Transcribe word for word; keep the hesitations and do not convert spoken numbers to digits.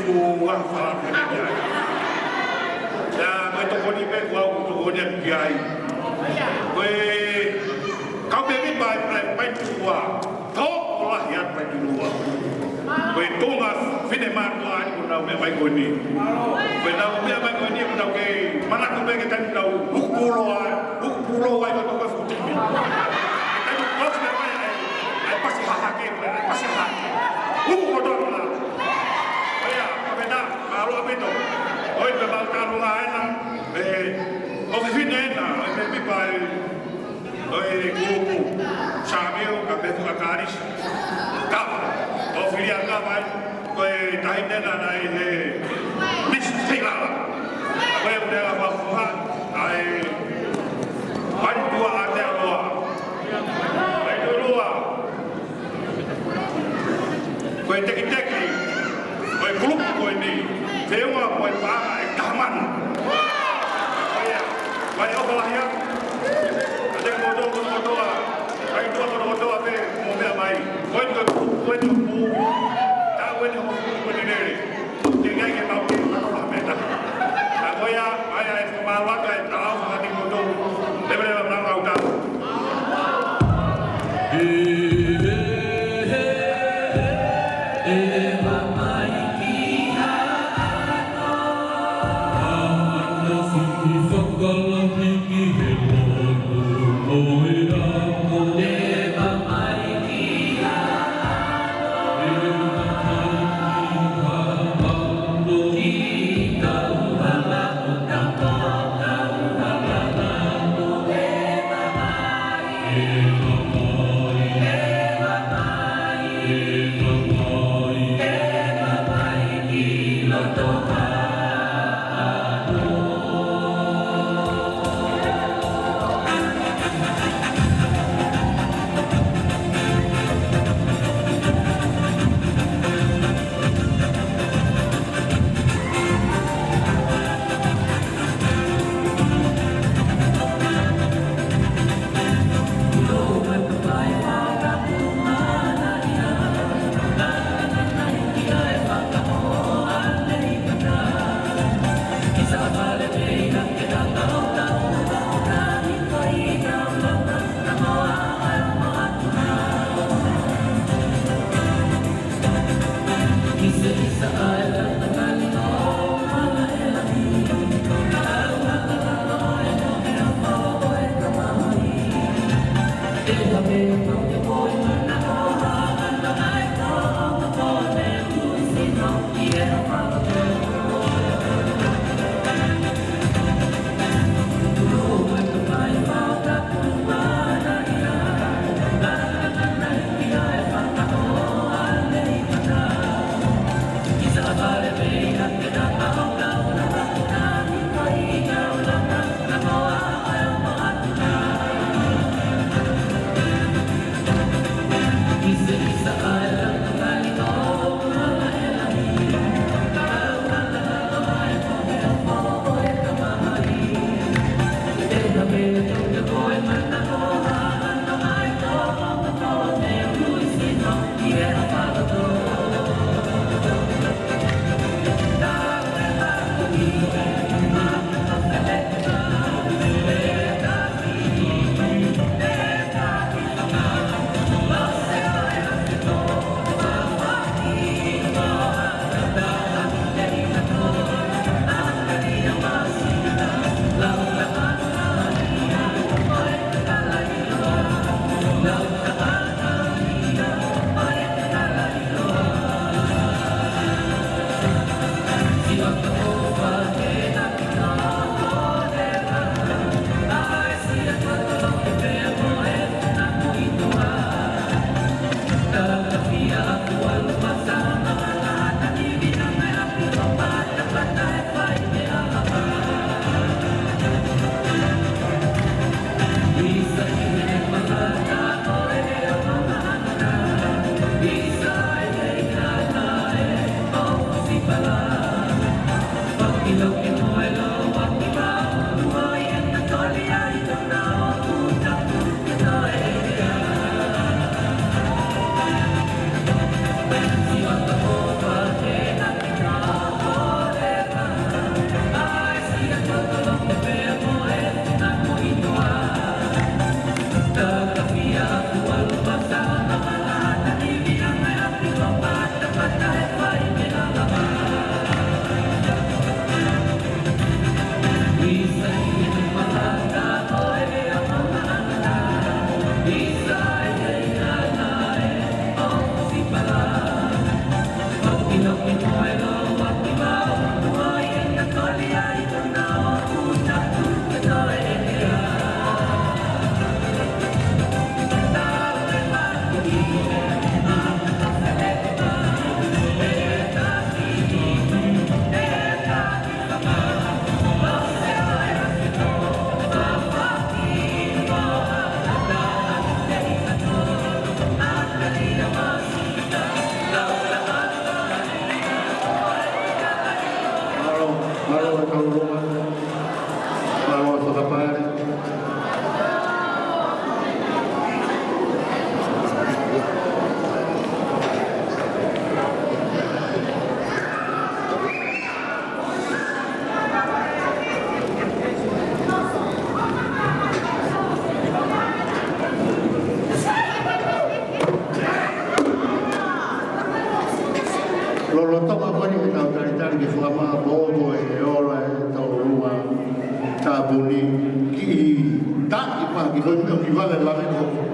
Ua fala pene ki ai. Ia, ko e tokoni pē kuo u tokoni atu ki ai. Ko e kau pē mi pai, pai, pai tuʻa. Tō ko lahi atu pai tuʻa. Ko e tō ngā finemātuʻa ʻoku nau meʻa mai ko eni. Ko ʻenau meʻa mai ko eni, ʻoku nau kei manako pē ke tau nau hukulo ai, hukulo ai ko toko futi. Ke tau kofi mai ai, ai pasi hahake, ai pasi hahake. Hukulo tō ngā. ʻOia, ka pena, mālō ʻaupito. ʻOi, pē mau kālunga ena, ē, ʻofefine ena, ʻe pē pipa ē, ʻo e kulupu, Sāmiu, ka pē fuka Kālisi. Ka, ʻo fili ʻa ka mai, ko e taʻahine ena naʻe ʻi he Miss Seilala. Ko e ʻuhinga ʻa e fuha, ʻa e, pai tuʻa ʻa te aloa. Pai tuʻa. Ko e tekiteki ʻo e kulupu ko eni, feʻunga ko e paʻanga ʻe taha mano. ʻOia, mai ʻo palahia. ʻA te kotoa, kotoa, kotoa. Kai tuʻa kotoa, kotoa pē, mo meʻa mai. Ko e kulupu, ko e kulupu. Tā ko eni hoʻo kulupu ko eni lele. Ke kai ke mau ke, mau ha meta. Ka ko ia, ai, ai, ko mālaka e tau, ka te kotoa. Leva, leva, mau kau tau. Kiʻi pā, kiʻi ko e meʻa, kiʻi vale lave ko.